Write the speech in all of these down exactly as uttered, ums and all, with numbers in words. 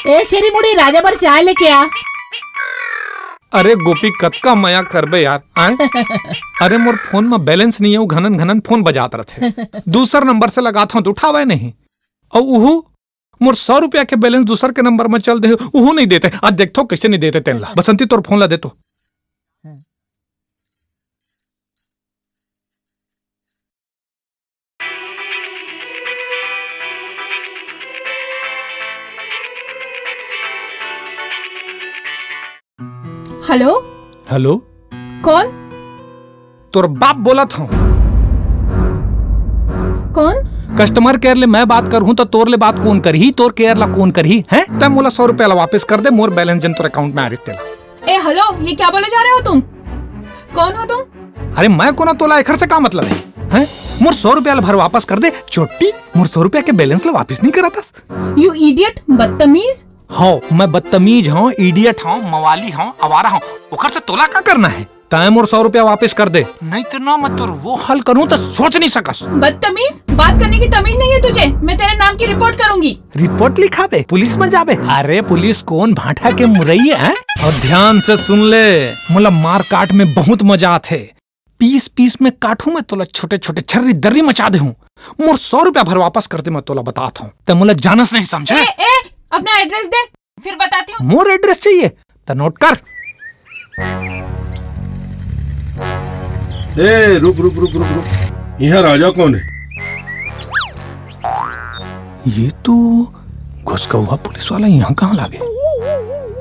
ए छेरी मुड़ी, राजा बर चाय लेके आ। अरे गोपी, कतका मया करबे यार, आय? अरे मोर फोन म बैलेंस नइ हे, वो घनन घनन फोन बजात रथे। दूसर नंबर से लगात हंव त उठावय नहीं। अउ उहू मोर सौ रुपया के बैलेंस दूसर के नंबर म चल दे, उहू नइ देते। आज देखथंव कइसे नइ देते तेन ला। बसंती, तोर फोन ला दे तो। हेलो। हेलो। कोन? तोर बाप बोलत हंव। कोन? कस्टमर केयर ले मैं बात करहूं त तोर ले बात कोन करही? तोर केयर ला कोन करही? हैं? तैं मोला सौ रुपया ला वापिस कर दे, मोर बैलेंस जेन तोर अकाउंट में आ रहिस तेला। ए हेलो, ये क्या बोले जा रहे हो तुम? कौन हो तुम? अरे मैं कोन हंव, तोला एखर से का मतलब हे? हैं? मोर सौ रुपया ला भर वापस कर दे। चोट्टी, मोर सौ रुपया के बैलेंस ला वापिस नइ करत हस। You idiot, बदतमीज। हव, मैं बदतमीज हंव, इडियट हंव, मवाली हंव, आवारा हंव, ओखर से तोला का करना हे? तैं मोर सौ रुपया वापिस कर दे, नइ त ना मैं तोर वो हाल करहूं त सोच नइ सकस। बदतमीज, बात करने की तमीज नहीं है तुझे, मैं तेरे नाम की रिपोर्ट करूंगी। रिपोर्ट लिखाबे, पुलिस म जाबे? अरे पुलिस कोन भांटा के मुरई हे? अउ ध्यान से सुन ले, मोला मार काट में बहुत मजा आथे। पीस पीस में काटहूं मैं तोला, छोटे छोटे छर्री दर्री मचा देहूं। मोर सौ रुपया भर वापस कर दे, मैं तोला बतात हंव। तैं मोला जानस नहीं, समझे? ए, ए, अपना एड्रेस दे, फिर बताती हूँ। मोर एड्रेस चाहिए त नोट कर। ए, रुक, रुक, रुक, रुक, रुक। इहाँ राजा कोन हे? ये तो घुसकौहा पुलिस वाला इहाँ कहाँ लागे?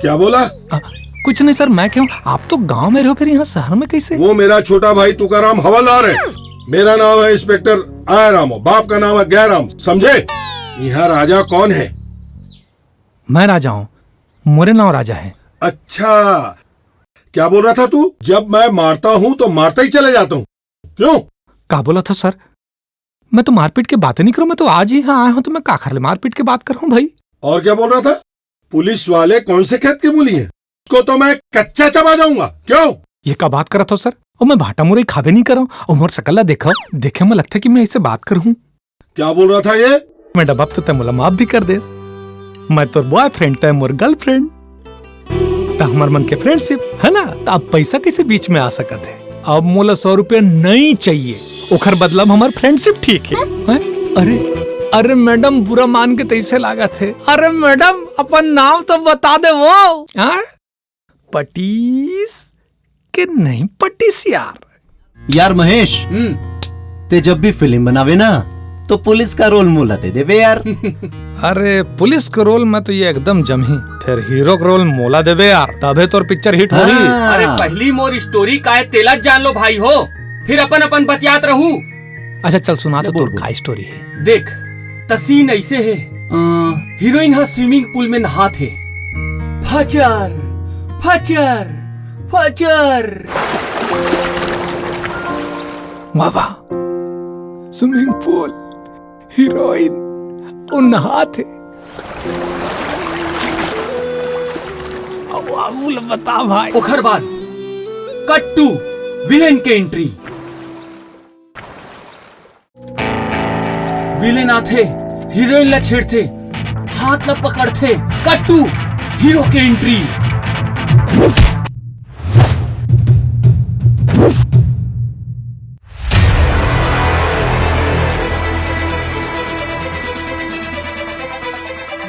क्या बोला? अ, कुछ नहीं सर, मैं कहूँ, आप तो गांव में रहो, फिर यहाँ शहर में कैसे? वो मेरा छोटा भाई तुकाराम हवलदार है। मेरा नाम है इंस्पेक्टर आया रामो, बाप का नाम है गया राम, समझे? यहाँ राजा कौन है? मैं राजा हूँ, मोरे नाम राजा है। अच्छा, क्या बोल रहा था तू? जब मैं मारता हूँ तो मारता ही चले जाता हूँ, क्यों? का बोला था सर? मैं तो मारपीट के बातें नहीं करूँ, मैं तो आज ही यहाँ आया हूँ, तो मैं काखर ले मारपीट के बात करूँ भाई? और क्या बोल रहा था? पुलिस वाले कौन से खेत की मूली है? उसको तो मैं कच्चा चबा जाऊंगा, क्यों? ये का बात करत हो सर? ओ, मैं भाटा मुरई खाबे नहीं करंव। ओ, मोर सकल ला देखो, देखे में लगता कि मैं ऐसे बात करूँ। क्या बोल रहा था ये? मैडम, अब तो तैं मोला माफ भी कर देस। मैं तोर बॉयफ्रेंड, तैं मोर गर्लफ्रेंड। त हमर मन के फ्रेंडशिप है ना, त अब पैसा कैसे बीच में आ सकत है? अब मोला सौ रुपया नहीं चाहिए, ओखर बदला में हमर फ्रेंडशिप ठीक है। हैं? अरे, अरे मैडम, बुरा मान के तैसे लागत है। अरे मैडम, अपन नाम तो बता दे वो। हाँ? पटीस के नहीं पटीस यार। यार महेश, हम्म। ते जब भी फिल्म बनावे ना, तो पुलिस का रोल मोला दे देबे यार। अरे, पुलिस के रोल में तो ये एकदम जमही, फिर हीरो के रोल मोला देबे यार, तभे तोर पिक्चर हिट होही। हाँ। अरे, पहली मोर स्टोरी का है, तेला जान लो भाई हो, फिर अपन अपन बतियात रहू। अच्छा, चल सुना तो बोल, तोर बोल। का स्टोरी है। देख, त सीन ऐसे है, अ, हीरोइन ह स्विमिंग पूल में नहात हे। फचर, फचर, फचर। वाह, वाह। स्विमिंग पूल, हीरोइन, अउ नहात हे। अब आगू ल बता भाई। ओखर बाद कट टू विलेन के एंट्री। विलेन आथे, हीरोइन ला छेड़थे, हाथ ला पकड़थे, कट टू हीरो के एंट्री।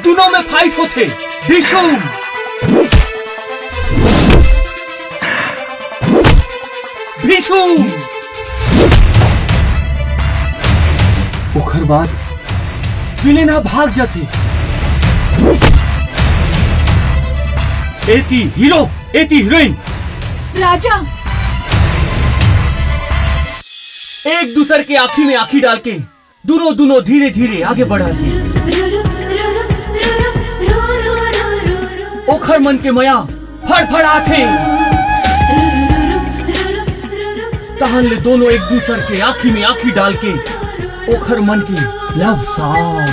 दुनों में फाइट होथे। भीषुम, भीषुम। ओखर बाद विलेन ह भाग जाथे। एती हीरो, एती हीरोइन। राजा। एक दूसर के आँखी में आँखी डाल के दुनों, दुनों धीरे धीरे आगे बढ़ाथे। ओखर मन के मया फड़फड़ाथे। तहन ले दोनों एक दूसर के आँखी में आँखी डाल के ओखर मन के लव सॉन्ग।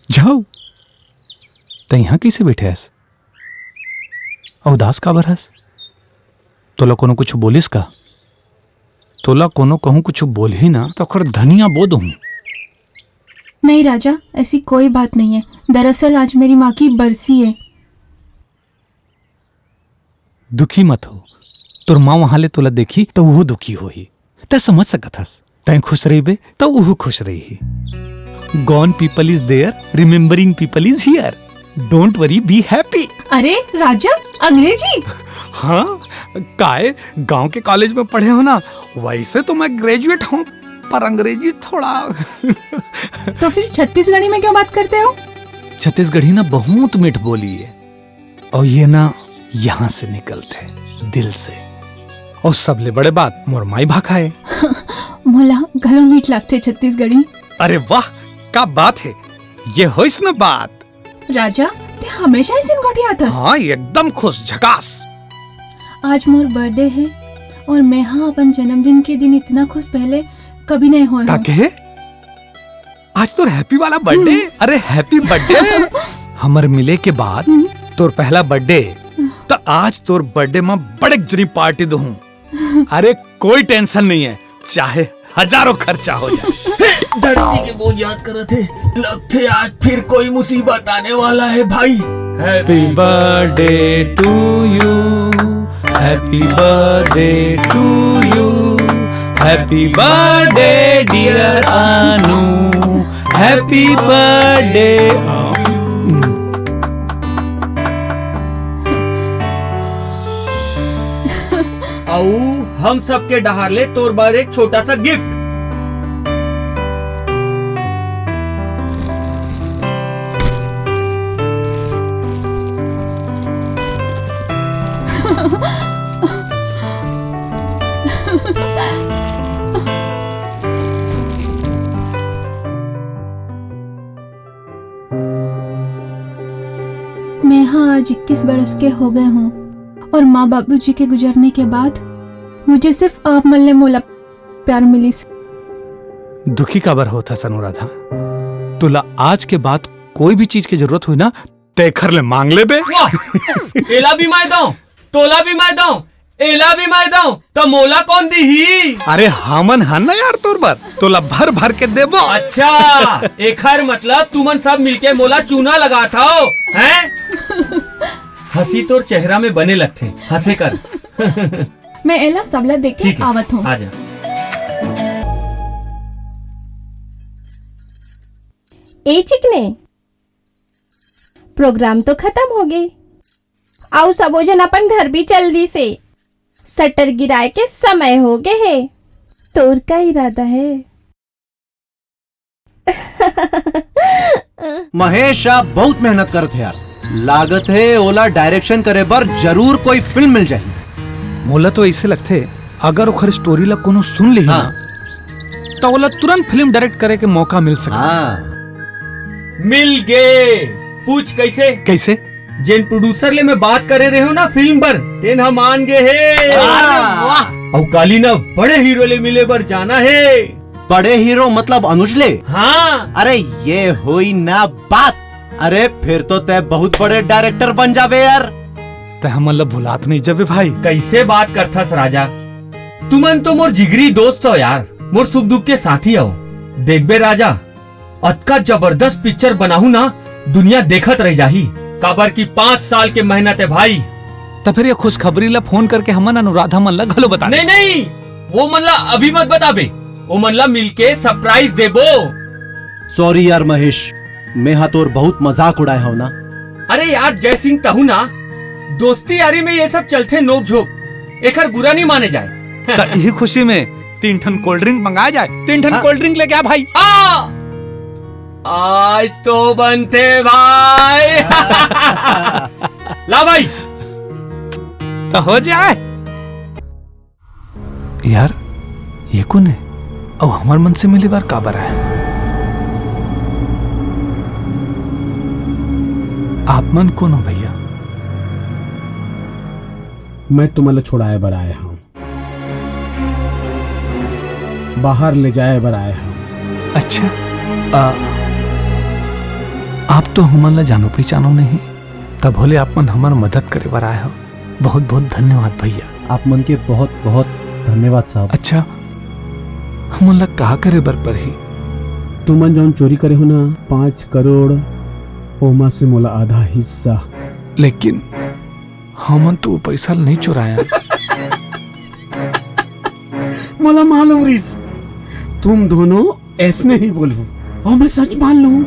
जाओ, त इहाँ कैसे बैठे हस? अउ उदास काबर हस? तोला कोनो कुछु बोलिस का? तोला कोनो कहूँ कुछु बोलही ना, त ओखर धनिया बो दूँ। नहीं राजा, ऐसी कोई बात नहीं है। दरअसल आज मेरी माँ की बरसी है। दुखी मत हो, तोर माँ वहां ले तोला देखी त उहू दुखी होही। तैं समझ सकत हस, तैं खुश रहिबे त उहू खुश रही। Gone people is there, remembering people is here. Don't worry, be happy. अरे राजा, अंग्रेजी? हाँ, काय गांव के कॉलेज में पढ़े हो ना, वैसे तो मैं ग्रेजुएट हूँ, पर अंग्रेजी थोड़ा। तो फिर छत्तीसगढ़ी में क्यों बात करते हो? छत्तीसगढ़ी ना बहुत मीठ बोली है, और ये ना यहाँ से निकलते, दिल से। और सबले बड़े बात, मोर माई भाखा है। मोला घलो मीठ लागथे छत्तीसगढ़ी। अरे वाह, का बात है, ये होइस न बात। राजा, ते हमेशा ऐसे गोठियाथस। हाँ, एकदम खुश, झकास। आज मोर बर्थडे है और मैं हाँ अपन जन्मदिन के दिन इतना खुश पहले कभी नहीं होए का हूँ। कहे? आज तोर हैप्पी वाला बर्थडे? हम्म। अरे हैप्पी बर्थडे। हमर मिले के बाद हम्म। तोर पहला बर्थडे, त आज तोर बर्थडे में बड़े जनी पार्टी दूँ। अरे कोई टेंशन नहीं है, चाहे हजारों खर्चा हो जाए। धरती के बोझ याद करत हे, लगथे आज फिर कोई मुसीबत आने वाला है भाई। Happy birthday to you, happy birthday to you, happy birthday dear Anu, happy birthday। अऊ हम सबके डहार ले तोर बर एक छोटा सा गिफ्ट। मैं हाँ आज इक्कीस बरस के हो गए हूँ और माँ बाबूजी के गुजरने के बाद मुझे सिर्फ आप मन ले मोला प्यार मिलिस। दुखी काबर होत हस अनुराधा? तोला आज के बाद कोई भी चीज की जरूरत हुई ना, तेखर ले मांग लेबे। वाह! एला भी मैं दऊं, तोला भी मैं दऊं, एला भी मैं दऊं, त मोला कौन दीही? अरे हमन हन ना यार तोर बर, तोला भर भर के देबो। अच्छा, एखर मतलब तुमन सब मिलके मोला चूना लगात हव, हैं? हंसी तोर चेहरा में बने लगथे, हंसे कर। मैं एला सबला देख के ठीक है, आवत हूँ। आ जा। ए चिकने, प्रोग्राम तो खत्म हो गे, अउ सबो झन अपन घर भी चल दिस हे। शटर गिराए के समय हो गे हे। तोर का इरादा हे? महेश, आप बहुत मेहनत करत हे यार। लागत हे ओला डायरेक्शन करे बर जरूर कोई फिल्म मिल जाही। मोला तो ऐसे लगथे, अगर ओखर स्टोरी ला कोनो सुन लेही हाँ। ना, त ओला तुरंत फिल्म डायरेक्ट करे के मौका मिल सकत हे। हाँ। मिल गे। पूछ कैसे? कैसे? जेन प्रोड्यूसर ले मैं बात करे रहे हूँ ना फिल्म बर, तेन ह मान गे हे। अरे वाह। अउ काली ना बड़े हीरो ले मिले बर जाना हे। बड़े हीरो मतलब अनुज ले? हाँ। अरे ये होई ना बात। अरे फिर तो तै बहुत बड़े डायरेक्टर बन जाबे यार। तै हमन ला भुलात नहीं जाबे भाई। कैसे बात करथस राजा? तुमन तो मोर जिगरी दोस्त हो यार, मोर सुख दुख के साथी हो। देखबे राजा, अतका जबरदस्त पिक्चर बनाहूं ना, दुनिया देखत रह जाही, काबर कि पाँच साल के मेहनत हे भाई। त फिर ये खुशखबरी ला फोन करके हमन अनुराधा मन ला घलो बता नहीं, दे। नहीं, वो मन ला अभी मत बताबे, वो मन ला मिलके सरप्राइज देबो। सॉरी यार महेश, मैं हा तोर बहुत मजाक उड़ाए हव ना। अरे यार जय सिंह, तहू ना, दोस्ती यारी में ये सब चलथे नोक झोंक, एखर बुरा नहीं माने जाए। त इही खुशी में तीन ठन कोल्ड ड्रिंक मंगाए जाए। तीन ठन हाँ। कोल्ड ड्रिंक लेके आ भाई। आ! आज तो बनथे भाई। ला भाई। त हो जाए। यार, ये कोन हे? अउ हमर मन से मिले बर काबर आए? आप मन कोन हो भैया? मैं तुमन ला छुड़ाए बर आए हंव। बाहर ले जाए बर आए हंव। अच्छा, आ, आप तो हमन ला जानो पहचानो नहीं, तभो ले आप मन हमर मदद करे बर आए हो। बहुत बहुत धन्यवाद भैया। आप मन के बहुत बहुत धन्यवाद साहब। अच्छा, हमन ला का करे बर परही? तुमन जौन चोरी करे हो ना, पाँच करोड़, ओमा से मोला आधा हिस्सा। लेकिन हमन तो वो पैसा नहीं चुराया। मोला मालूम रिस, तुम दोनों ऐसने ही बोलहू, और मैं सच मान लूं।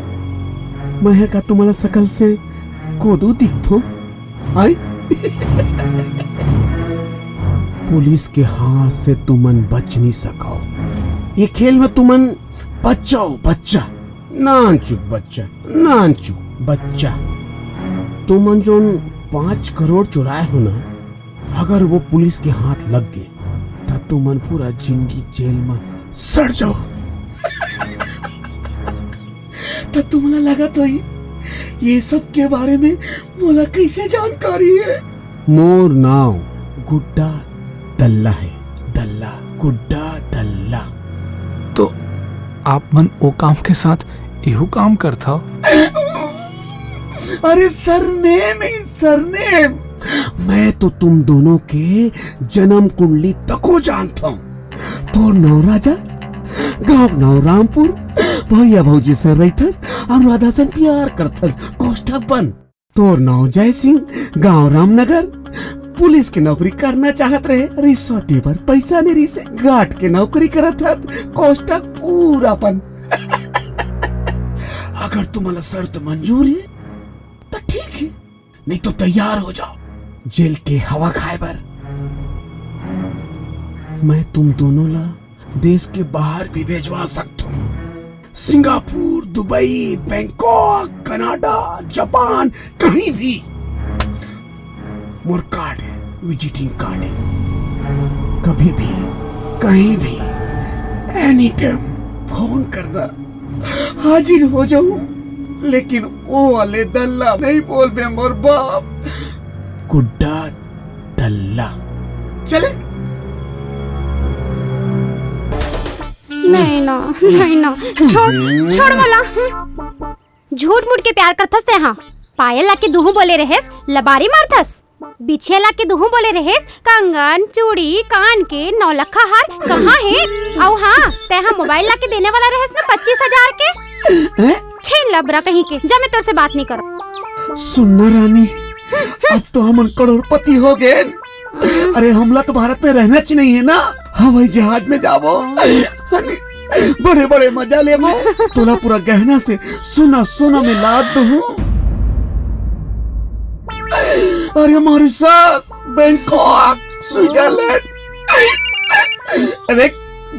मैं का तुम्हारा शकल से कोदू दिखथो? आई? पुलिस के हाथ से तुमन बच नहीं सको। ये खेल में तुमन बच्चा हो, बच्चा, नानचुक बच्चा, नानचुक बच्चा। तुमन जोन पाँच करोड़ चुराए हो ना, अगर वो पुलिस के हाथ लग गए, त तुमन पूरा जिंदगी जेल में सड़ जाओ। त तुमला लगत होई, ये सब के बारे में मोला कैसे जानकारी है? मोर नाव गुड्डा दल्ला है, दल्ला, गुड्डा दल्ला। तो आप मन ओ काम के साथ इहू काम करथा? अरे सरनेम है, सरनेम। मैं तो तुम दोनों के जन्म कुंडली तको जानता हूँ। तोर नाव राजा, गांव नाव रामपुर, भैया भौजी सन रहिथस, अनुराधा सन प्यार करथस, कोष्ठक बंद। तोर नाव जय सिंह, गांव रामनगर, पुलिस के नौकरी करना चाहत रहे, रिश्वत दे बर पैसा नहीं रिसे, गार्ड के नौकरी करत हत, कोष्ठक पूरा बंद। अगर तुम्हारा शर्त मंजूर है, तो ठीक है, नहीं तो तैयार हो जाओ जेल के हवा खाए बर। मैं तुम दोनों ला देश के बाहर भी भेजवा सकता हूँ, Singapore, Dubai, Bangkok, Canada, Japan, कहीं भी। मोर कार्ड है, विजिटिंग कार्ड है। कभी भी, कहीं भी, एनी टाइम फोन करना, हाजिर हो जाऊं। लेकिन वो वाले दल्ला नहीं बोलबे मोर बाप, गुड्डा दल्ला। चले? नहीं ना, नहीं ना, छोड़, छोड़ मला। झूठ मूठ के प्यार करथस ते हा। पायल ला के दुहू बोले रहेस, लबारी मारथस। बिछिया ला के दुहू बोले रहेस, कंगन, चूड़ी, कान के, नौलखा हार कहाँ हे? अउ हाँ, ते हा मोबाइल ला के देने वाला रहेस ना पच्चीस हजार के। हैं? छीन लबरा कहीं के, जा मैं तेरे से बात नहीं करो। सुनना रानी, अब तो हमन करोड़पति हो गए। अरे हमला तो भारत में रहना च नहीं है ना, हवाई जहाज में जाबो, बड़े बड़े मजा लेबो। तोला पूरा गहना से सोना सोना में लाद दूँ। अरे मॉरिशस, बैंकॉक, स्विट्जरलैंड। अरे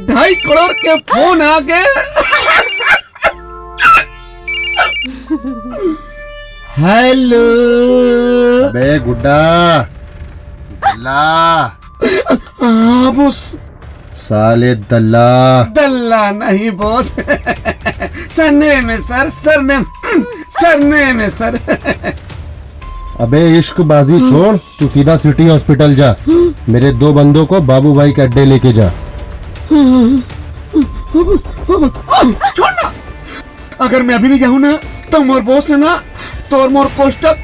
ढाई करोड़ के फोन आ गए। हेलो। अबे गुड्डा, दल्ला। हाँ बॉस। साले दल्ला। दल्ला नहीं बॉस। सरनेम है सर, सरनेम, सरनेम है सर। अबे इश्कबाजी छोड़, तू सीधा सिटी हॉस्पिटल जा। मेरे दो बंदों को बाबू भाई के अड्डे लेके जा। छोड़ ना। अगर मैं अभी नहीं जाऊँ ना, तो मोर बॉस है ना, तो मोर कोष्ठक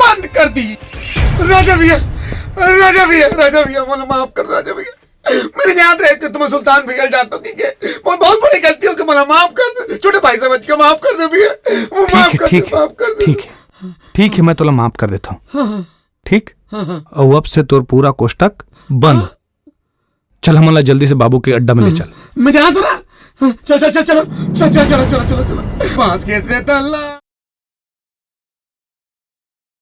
बंद कर दी। राजा भैया, राजा भैया, राजा भैया, मोला माफ कर दो राजा भैया। मेरे याद रहे कि तुम्हें सुल्तान भैया जानता हूँ, ठीक है? वो बहुत बड़ी गलती हो कि मोला माफ कर दे। छोटे भाई समझ के माफ कर दे भैया। वो ठीक माफ है, कर दे, ठीक है, माफ कर दे। ठीक है, ठीक है, मैं तोला माफ कर देता हूँ। हाँ, हाँ। ठीक? हाँ, हाँ। और अब से तोर पूरा कोष्ठक बंद। हाँ। चल, हमन ला जल्दी से बाबू के अड्डा में ले चल। मैं जाना था ना। चल, चल, चल, चलो। चल, चल, चलो, चलो, चलो, चलो। पास गए रे दल्ला।